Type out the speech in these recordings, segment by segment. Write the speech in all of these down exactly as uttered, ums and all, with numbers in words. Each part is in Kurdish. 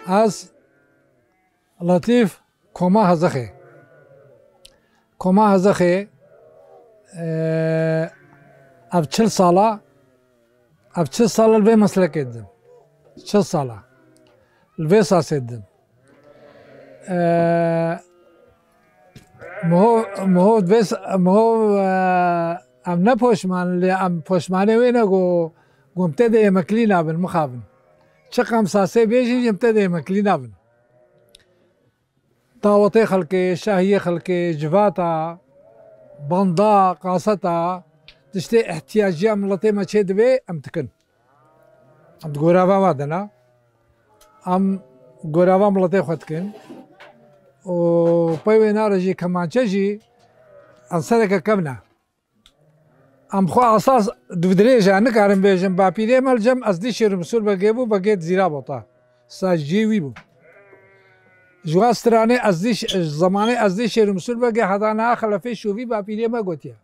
Ez Letîf Koma Hezexê. Koma Hezexê, e, ev çil sala, ev çil sala li vê meslekê didim. Çil sala. Li vê sasê didim. E, miho, miho, vê s-, miho, e, em ne poşman, lê em poşmanê wê ne ku, ku em tê de yemekî nabin, mixabin. Çiqas em sasê bêjin jî em tê de yemekî nabin. Dawetê xelkê, şahiyê xelkê, civata, banda, qaseta, tiştê ihtiyaciya miletê me çê dibe, em dikin. Em di gorava wa de ne. Em gorava miletê xwe dikin. Û pey wê nare jî kemançe jî em sereke kevn e. Em xwe esas didirêje, nikarim bêjim, bapîrê me li cem Ezdî Şêrûmsûr Begê bû, Begê Dizîra Bota. Saciyê wî bû. Ji wan stranê Ezdî Ş-, zemanê Ezdî Şêrûmsûr Begê heta niha Xelefê Şûvî bapîrê me gotiye.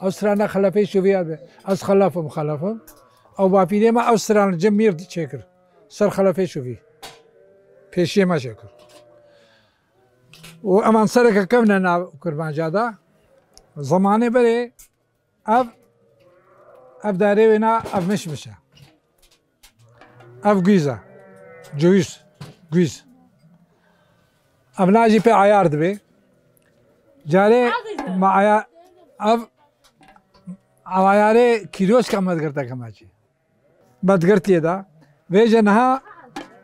Ew strana Xelefê Şûvî ya be. Ez Xelef im, Xelef im. Ew bapîrê me ew stran li cem mîr çêkir. Ser Xelefê Şûvî. Pêşiyê me çêkir. Û eman sereke kevne nav kirmanca de. Zemanê berê ev, ev darê wê na, ev mişmiş e. Ev guîz e. Cewîz. Guîz. Ev na jî pê ayar dibe. Carê me aya-, ev, ev ayarê kîloşka me digirte kemaçî. Me digirtiye de. Vêje niha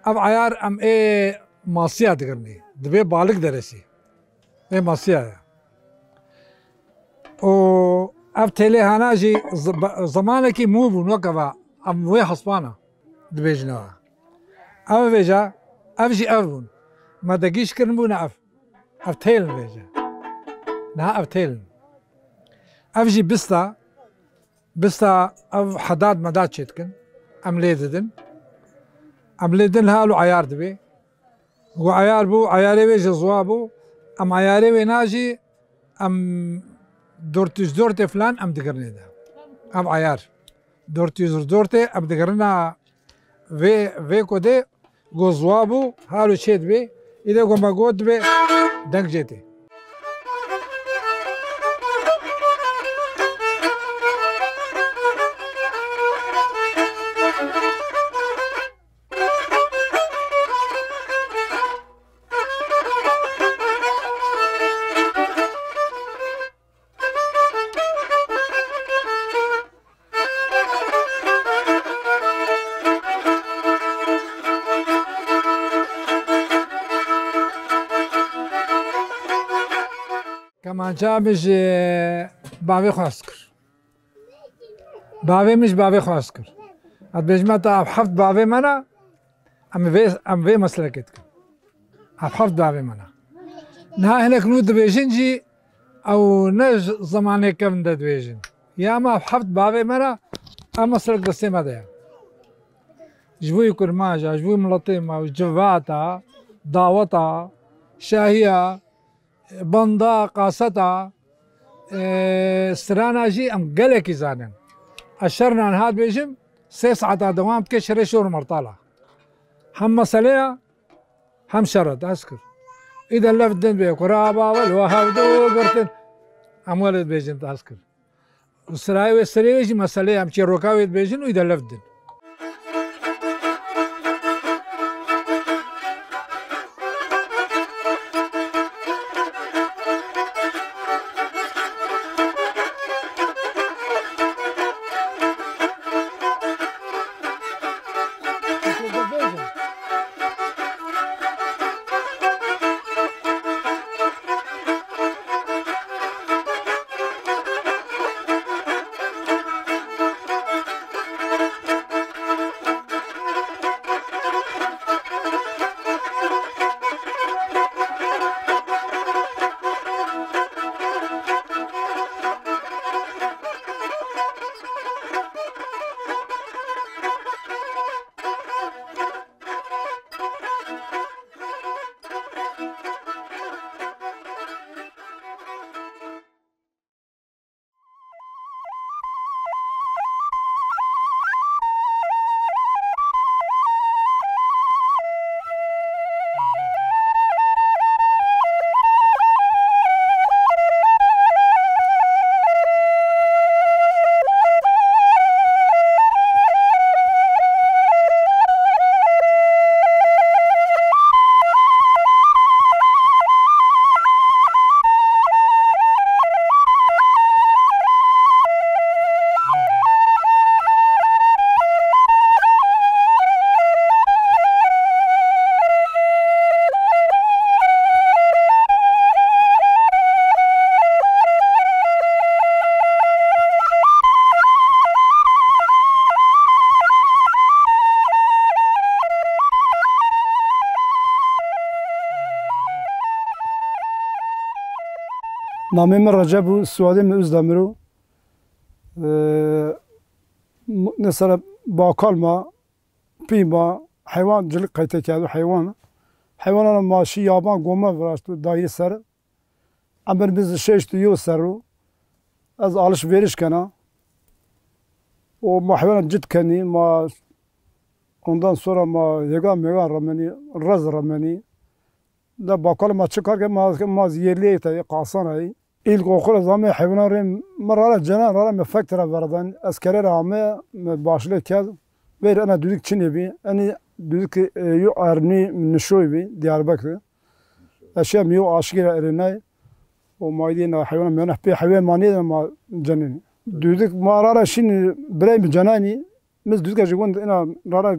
ev ayar em ê masiya digirinê. Dibê balik deresî. Ê masiya ye. Û ev têlê hana jî z-, be-, zemanekî mû bûn, wek eva em wê hespana dibêjin eva. Ev vêje, ev jî ev bûn. Me degîş kirin bûne ev. Ev têl in vêje. Niha ev têl in. Ev jî bista, bista ev hedad medad çê dikin. Em lê didin. Em lê din hal û ayar dibê. Ku ayar bû, ayarê wê jî ziwa bû. Em ayarê wê na jî em dört yüz dörtê filan em digirinê de. Ev ayar. Dört yüz dörtê em digirina vê, vê kodê ku ziwa bû, halo çê dibê. Îde ku me got dibê deng jê tê. Kemança min ji bavê xwe hez kir. Bavê min ji bavê xwe hez kir. Ez dibêjim, heta ev heft bavê me ne, em vê, em vê meslekê dikin. Ev heft bavê me ne. Niha hinek nû dibêjin jî, ew ne ji zemanê kevn de dibêjin. Ya me ev heft bavê me ne, ev meslek destê me de ye. Ji bo kurmanca, ji bo miletê me, civata, daweta, şahiya, banda, qaseta, e, strana jî em gelekî zanin. Ez şerna niha dibêjim, sê saeta dewam dike şerê şor mertala. Hem meseleya, hem şer e, dest kir. Îde lev din bê, kuraba wel we hevdu girtin. Em welê dibêjin, dest kir. Û sirayê wê serê wê jî meseleyê em çîroka wê dibêjin û îde lev din. Namê min Recep û soyadê min Özdemir û, e, m-, mesela bakal ma, pî ma, heywan cilik qeyte kerdo heywan. Heywanan ma şî yaban goma viraşto dayî ser. Emir min şeşt û yo ser û ez alişverîş kena. Û ma heywanan cit kenî, ma ondan sonra ma hêgan mêgan remenî, rez remenî. De bakal ma çi kar ke ma, ma zî yerliyê te, qasan ayî. İlk okula zamê heywanan rê, mi rara cena rara me fek tera verdan. Ez kerê ra ame, me başle kez. Ver ena düdük çinê bî. Eni düdük, e, yo ernî nişoy bî, Diyarbekir. Eşya mi yo aşikî ra erinay. O maydî na heywan me neh pê heywan ma nêdin ma cenîn. Düdük ma rara şîn birey mi cenayni. Miz düdük ji gund ina rara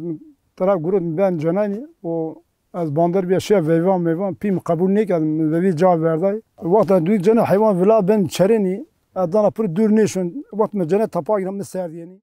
tera gurut ben cenayni. O Ez bander biya şiya veyvan meyvan, pî min qebûl nêkerd, min vevî ca verday. Wexta dû cene heywan vila ben çerênî, ez dana pir dûr nêşon, wext min cene tapa giran min ser diyenî.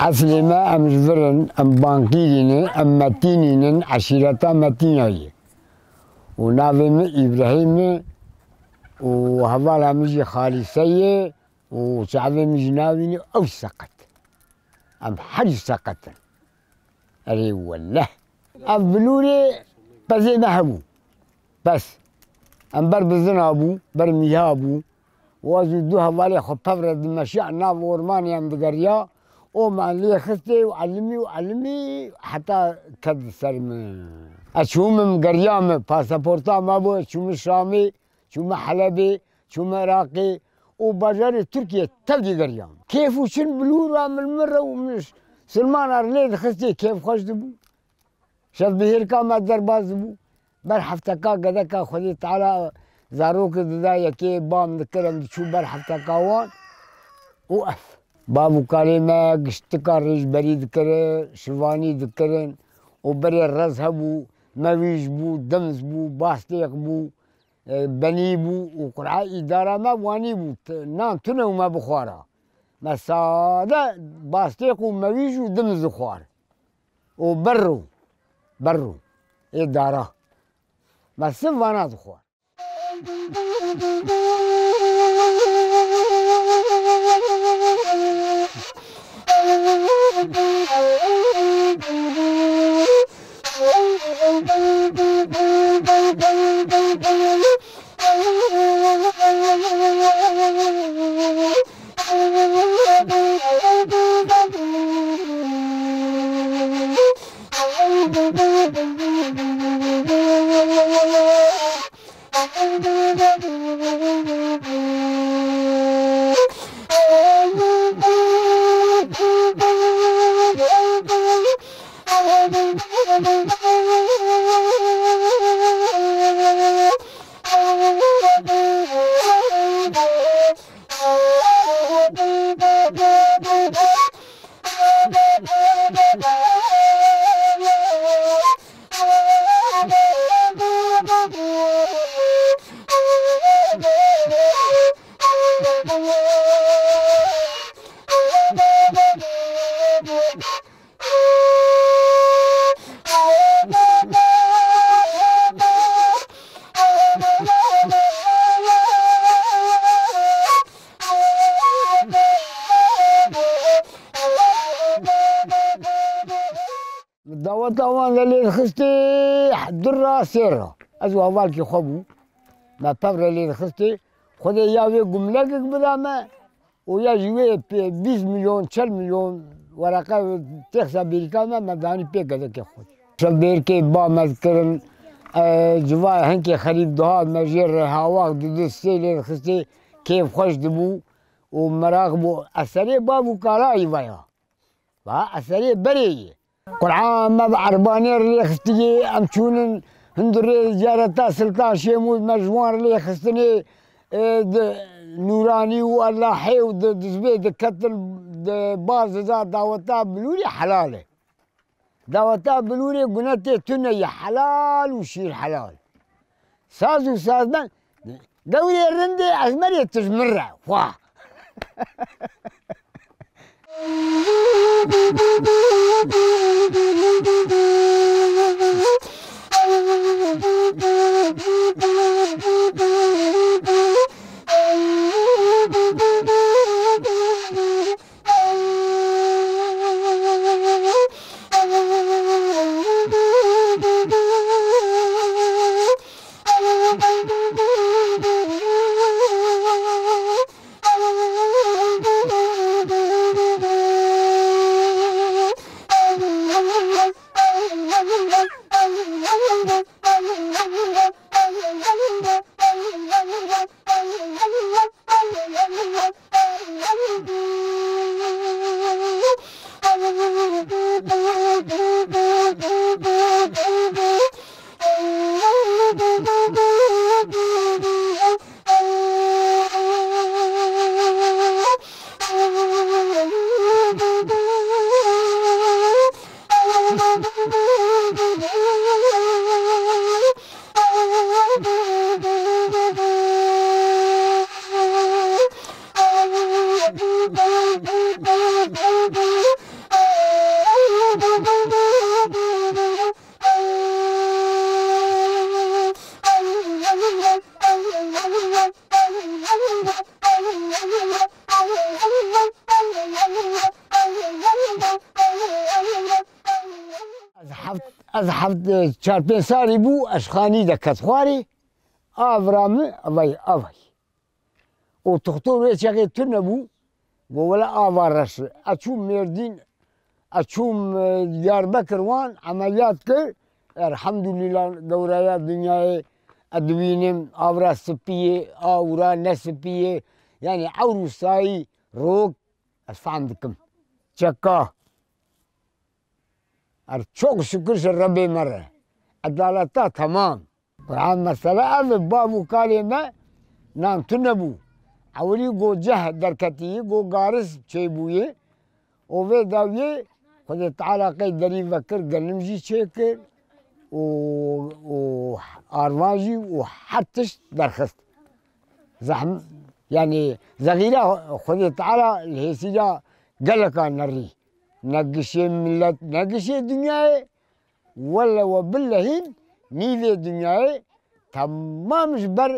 Eslê me em ji vir in, em Bankîrî ne, em Metînî nin, eşîreta Metîna ye. Û navê min Îbrahîm e û hevala min jî Xalîse ye û çavê min jî navî ne ew seqet. Em herî seqet in. Erê weleh. Ev bilûrê pezê me hebû. Bes. Em ber bizina bû, ber mîha bû. Û ez û du hevalê xwe pev re dimeşiya nav ormanê em digeriya. O me lê xistê û elimî û elimî heta ket li ser min. Ez çûm, min geriya min, pasaporta me bû, ez çûm Şamê, çûm Helebê, çûm Iraqê û bajarê Tirkiyê tevdî geriya min. Kêf û çin bilûra min, min re û min silmana re lê dixistê, kêf xweş dibû. Şev bi hêrka me derbas dibû. Ber hefteka gedeka Xwedê Teala zarokê dida yekê, bam dikir, em diçû ber hefteka wan û ev. Bav û kalê me giştika rêjberî dikirin, şivanî dikirin û berê rez hebû, mewîj bû, dimz bû, bastêq bû, e, benî bû û qur'a îdara me wanî bû, t-, nan tune û me bixwara. Me sade bastêq û mewîj û dimz dixwar. û berr û, berr û ê dara. Me siv vana dixwar. Daweta wan de lê dixistê du ra sê ra. Ez û hevalkê xwe bû. Me pev re lê dixistê. Xwedê ya wê gumlekek bida me. û ya jî wê pê bîst milyon, çel milyon wereqe têxsa bêrîka me, me danî pê gedekê xwe. Şev bêrkê ba me dikirin, e, civa hinkê xerîb dihat me jê re hawaq didi sê lê dixistê, kêfxweş dibû û meraq bû. Eserê bav û kalayî veya. Va eserê berê ye. Qur'an me bi erbanê re lê xistiyê, em çûnin hundirê ziyareta Siltan Şêmûd, me ji wan re lê xistinê, e, di nûranî û Allahê û di dizbê diketin, di baz dida daweta bilûrê helal e. Daweta bilûrê gunetê tune ye, helal û şîr helal. Saz û sazdan, gewrê rindê ezmerê tij min re, xwa. Ez heft, ez heft, çar pênc salî bû, ez xanî de ket xwarê, a vira min, evay, evay. Û toxtor wê çaxê tune bû, Go wele ava reş e. Ez çûm Mêrdîn, ez çûm, e, Diyarbekir wan emeliyat kir. Elhamdulillah, gewreya dinyayê ez dibînim, avra spî yê, awra ne spî yê. Yanî ewr û sayî rok ez fehm dikim. Çeka. Er çok şükür ji Rebbê me re. Edaleta temam. Quran mesele ev e, bav û kalê me nan tune bû. Ewilî go ceh derketî, go garis çêbûyê. Û vê dawiyê Xwedê Teala qey derî vekir, genim jî çêkir û, û arvan jî û her tişt derxist. Zehm-, yanî zexîra Xwedê Teala li hêsîra geleka nerî. Ne gişê milet, ne gişê dinyayê. Welle we billehî nîvê dinyayê temam ji ber,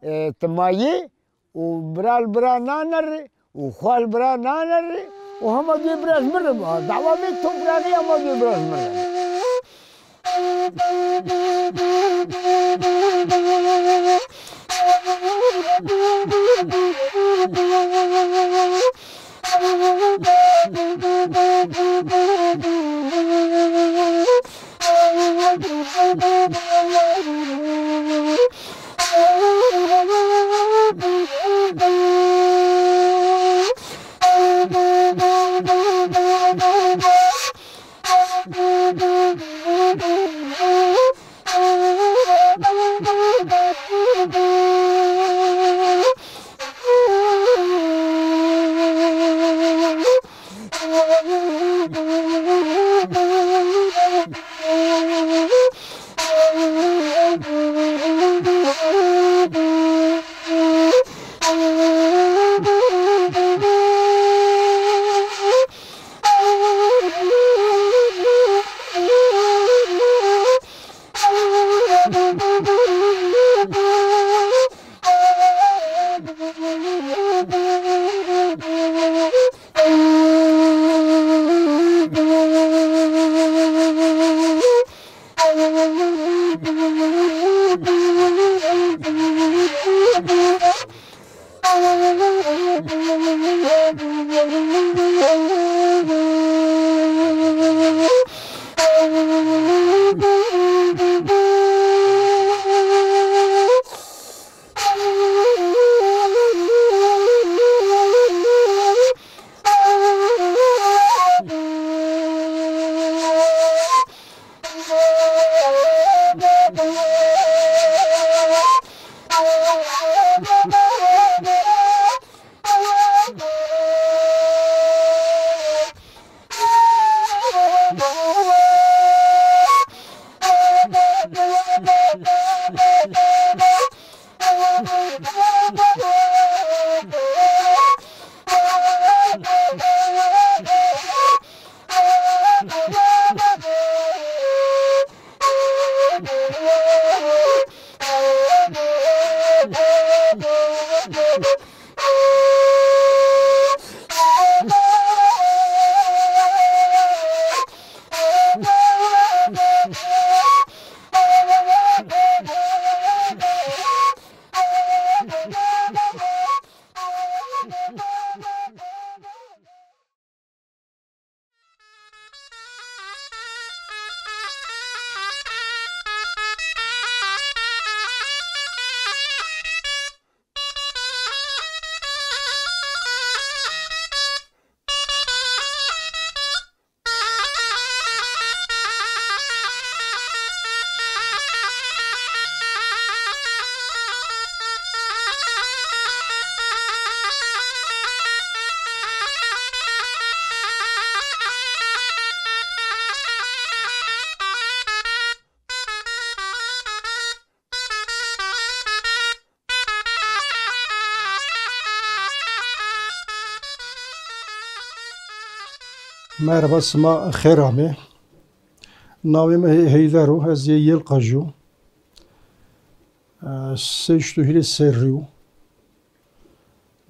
e, timayê û bira li bira nanerê û xwe li bira nanerê û hema dê bira ji min re biha. Dawa vê topraqê hema dê bira ji min re. Merhaba, sima xêr amê. Navê me Hey-, Heyder o, ez yê Yêlqejî yo. E, sê ştu hîrê serrî yo.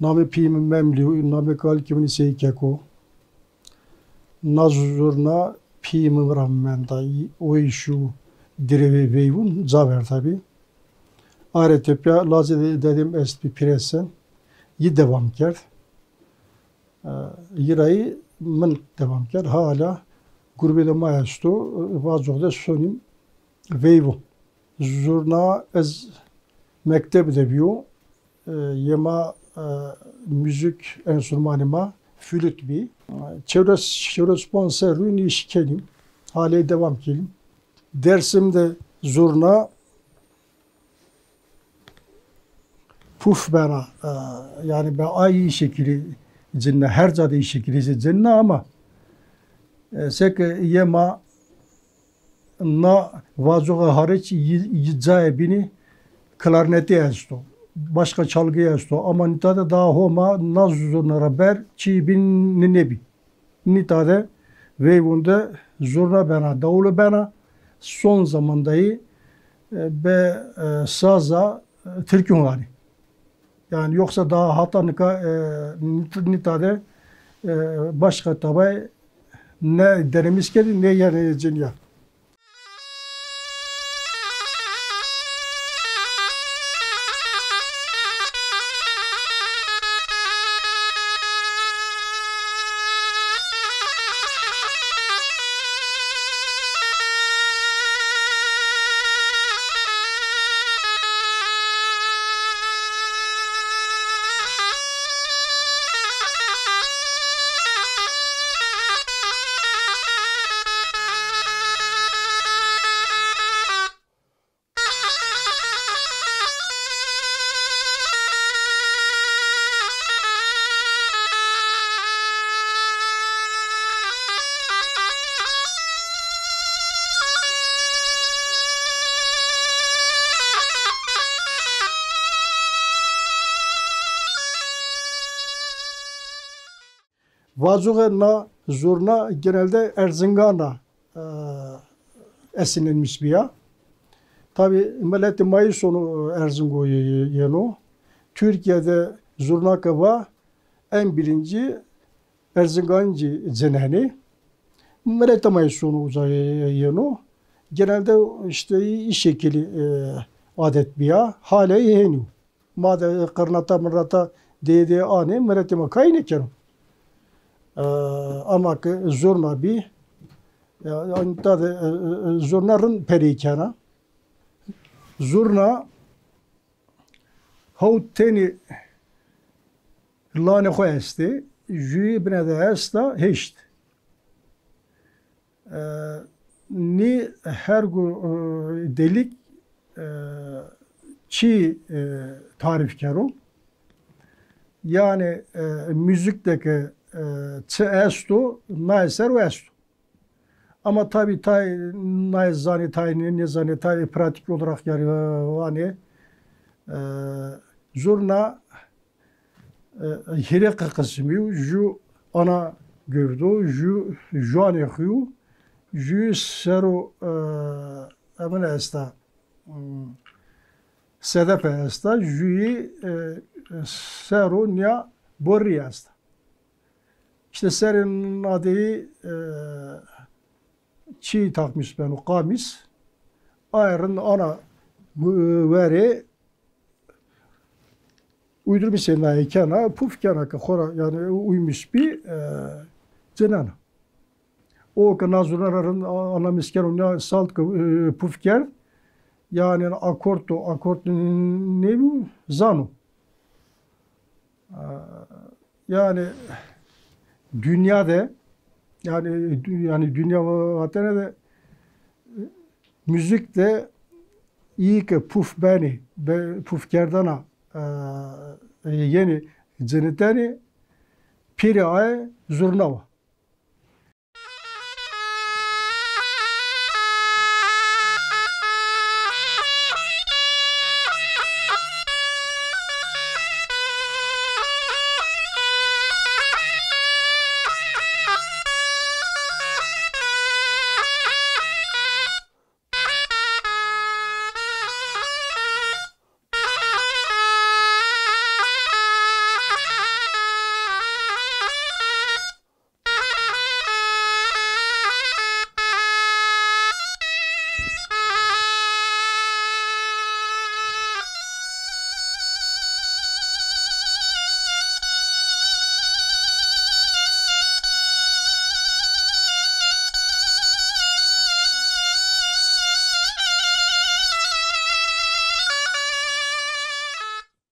Namê pî min Memlî yo, namê kalkê min Sey Keko. Na zurna pî min ra menda, wê şû dirê vê veyvûn, caver tabî. Are tepya lazê de-, dedê min estbî pîresen, yî devam kerd. E, Yirayî min devam kir. Hala grûbê de ma esto, e, Vacox de sonîm veyvo. Zurna ez mekteb de biyo. E, yema, e, müzik enstrümanê ma flüt bî. Çewres, çewres panc serrû nîşkenîm. Halê devam kilim. Dersim de zurna puf bena, e, yani be ay şekili cinne, her cadê şekili cinne ama, e, sek yema na Vacoxa hariç yi, yi cayê bînî klarnetî esto, başka çalgî esto ama nîta de daha homa na zurna re ber çî bîn nî nebî. Nîta de veyvûn de zurna bena, dawulu bena, son zamandayî, e, be, e, saza, e, tirkûn anî. Yani yoksa daha hata nika, e, nît-, nîta de, e, başka tabay ne denemiş kedi ne yani cinya. Vacoxê na zurna genelde Erzingan ra, e, esinlenmiş biya. Tabi miletê ma yî sonu Erzingo ye-, ye-, yeno. Türkiye'de zurna ke va en birinci Erzingancî cinenê. Miletê ma yî sonu uca ye-, ye-, yeno. Genelde işte î şekili, e, adet biya. Hale hênî. Ma de qirnata mirnata dê dê anê, miletê ma kayî nekeno. E, ama ke zurna bî, e, ta de, e, e, zurna rind perê kena. Zurna hewt tenî lanê xwe estê, jûyê bine de esta heşt. E, nî her gu, e, delik, e, çi, e, tarîf kero? Yani, e, müzik de ke, e, çi esto, nayê ser o esto. Ama tabi tay nayê zanê, tay nê-, nêzanê, tay pratik olarak yani, e, vanê, e, zurna e, hêrê qismî û jû ana gövdo, jû juanê xwî û jû sero, e, emine esta, hmm, sedefe esta, jûyî, e, sero niya borî esta. İşte serê nadeyî, e, çî takmîs beno, qamîs, ay rind ana, e, werê, uydurmîsê nayê kena, puf kena ke xora, yani uymuş bî, e, cinena. O ke na zurna ra rind a-, anlamîs keno, na salt ke, e, puf kerd, yani akorto, akort nêbû, zano. E, yani dünya de, yani dü-, yani dünya vatene de, e, müzik de iyi ki puf beni, be-, puf kerdana, e, e, yeni ciniteni piri ay zurna wa.